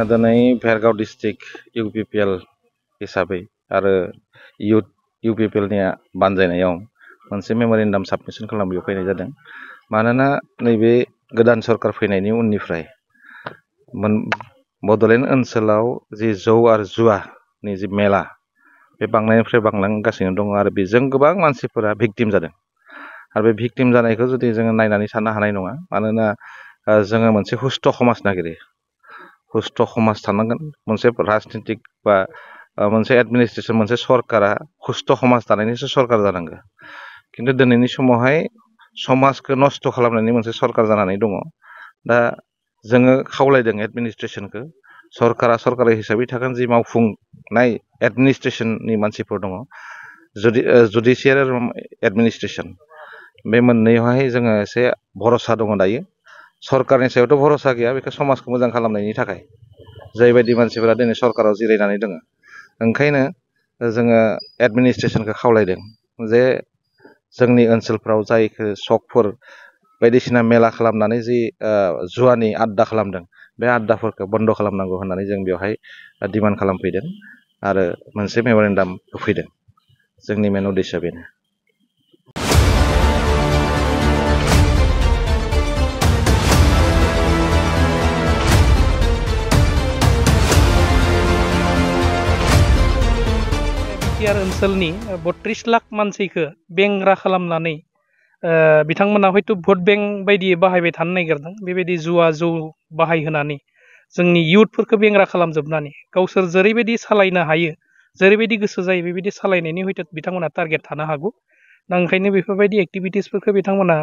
दिनै Bhergaon district UPPL हिसाबै आरो इउपिपिएलनि बानजायनायाव मोनसे मेम'रेन्डाम साबमिसन खालामनो बेयाव फैनाय जादों। मानोना नैबे गोदान सरकार फैनायनि उननिफ्राय बड'लेण्ड ओनसोलाव जि जौ आरो जुवानि जि मेला बे बांनायनिफ्राय बांलांगासिनो दङ आरो बेजों गोबां मानसिफोरा भिक्टिम जादों। आरो बे भिक्टिम जानायखौ जुदि जोङो नायनानै साननो हानाय नङा। मानोना जोङो मोनसे हुस्थ' समाज नागिरो। हुस्थ' समाज थानांगोन, मोनसे राजनितिक बा मोनसे एडमिनिस्ट्रेसन, मोनसे सरकारा हुस्थ' समाज दानायनिसो सरकार जानांगौ। खिन्थु दिनैनि समावहाय समाजखौ नस्थ' खालामनायनि मोनसे सरकार जानानै दङ। दा जोङो खावलायदों एडमिनिस्ट्रेसनखौ, सरकारा सरकारि हिसाबै थागोन, जि मावफुंनाय एडमिनिस्ट्रेसननि मानसिफोर दङ, जुडिसियेल एडमिनिस्ट्रेसन, बे मोननैयावहाय जोङो एसे भरसा दङ दायो। सरकारनि सायावथ' भरसा गैया, बेखौ समाजखौ मोजां खालामनायनि थाखाय जायबायदि मानसिफोरा दिनै सरकाराव जिरायनानै दङ। ओंखायनो जोङो एडमिनिस्ट्रेसनखौ खावलायदों जे जोंनि ओनसोलफ्राव जायखौ सकफोर बायदिसिना मेला खालामनानै जि जुवानि आड्डा खालामदों, बे आड्डाफोरखौ बन्द' खालामनांगौ होननानै जों बेवहाय डिमान्ड खालामफैदों आरो मोनसे मेम'रेन्डाम होफैदों। जोंनि मेन उद्देश्यआ बेनो। बिटिआर ओनसोलनि 32 लाख मानसिखौ बेंग्रा खालामनानै बिथांमोना हयथ' भट बेंक बायदि बाहायबाय थानो नागिरदों। बेबायदि जुवा जौ बाहायहोनानै जोंनि इयुथफोरखौ बेंग्रा खालामजोबनानै गावसोर जेरैबायदि सालायनो हायो, जेरैबायदि गोसो जायो बेबायदि सालायनायनि हयथ' बिथांमोना टारगेट थानो हागौ। दा ओंखायनो बेफोरबायदि एक्टिभिटिसफोरखौ बिथांमोना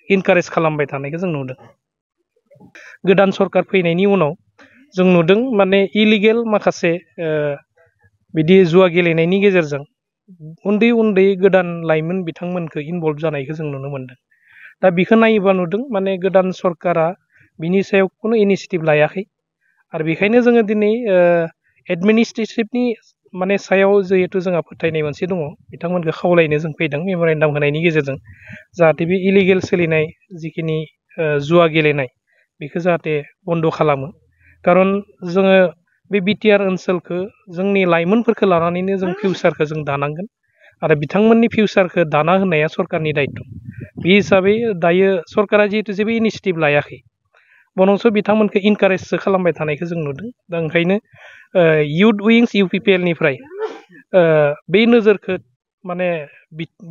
इनकारेज खालामबाय थानायखौ जों नुदों। गोदान सरकार फैनायनि उनाव जों नुदों इलिगेल माखासे बिदि जुवा गेलेनायनि गेजेरजों उन्दै उन्दै गोदान लाइमोन बिथांमोनखौ इनभल्भ जानायखौ जों नुनो मोनदों। दा बेखौ नायोबा नुदों गोदान सरकारा बिनि सायाव खुनु इनिसियेटिभ लायाखै। आरो बेखायनो जोङो दिनै एडमिनिस्ट्रेटिभनि सायाव जिहेतु जोंहा फोथायनाय मोनसे दङ, बिथांमोनखौ खावलायनो जों फैदों मेम'रेन्डाम होनायनि गेजेरजों, जाहाथे बे इलिगेल सोलिनाय जिखिनि जुवा गेलेनाय बेखौ जाहाथे बन्द' खालामो। खारन जोङो बे बिटिआर ओनसोलखौ जोंनि लाइमोनफोरखौ लानानैनो जों फिउचारखौ जों दानांगोन आरो बिथांमोननि फिउचारखौ दाना होनाया सरकारनि दायित्व। बे हिसाबै दायो सरकारा जिहेतु जेबो इनिसियेटिभ लायाखै, बरंसो बिथांमोनखौ इनकारेजसो खालामबाय थानायखौ जों नुदों। दा ओंखायनो इउथ उइंस इउपिपिएलनिफ्राय बे नोजोरखौ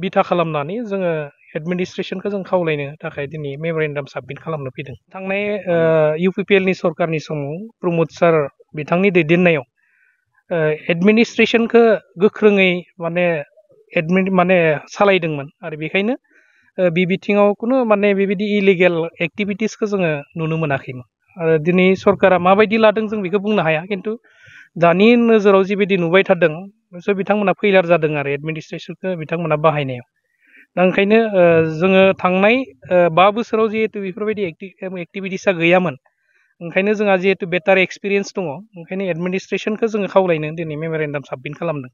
बिथा खालामनानै जोङो एडमिनिस्ट्रेसनखौ जों खावलायनो थाखाय दिनै मेम'रेन्डाम साबमिट खालामनो फैदों। थांनाय इउपिपिएलनि सरकारनि समाव प्रमद सार बिथांनि दैदेननायाव एडमिनिस्ट्रेसनखौ गोख्रोङै सालायदोंमोन आरो बेखायनो बे बिथिङाव खुनु बेबायदि इलिगेल एक्टिभिटिसखौ जोङो नुनो मोनाखैमोन। आरो दिनै सरकारा माबायदि लादों जों बेखौ बुंनो हाया, खिन्थु दानि नोजोराव जिबायदि नुबाय थादों बिथांमोना फैलार जादों आरो एडमिनिस्ट्रेसनखौ बिथांमोना बाहायनायाव। दा ओंखायनो जोङो थांनाय 5 बोसोराव जिहेतु बेफोरबायदि एक्टिभिटिसा गैयामोन, ओंखायनो जोंहा जिहेतु बेटार एक्सपिरियेन्स दङ, ओंखायनो एडमिनिस्ट्रेसनखौ जोङो खावलायनो दिनै मेम'रेन्डाम साबमिट खालामदों।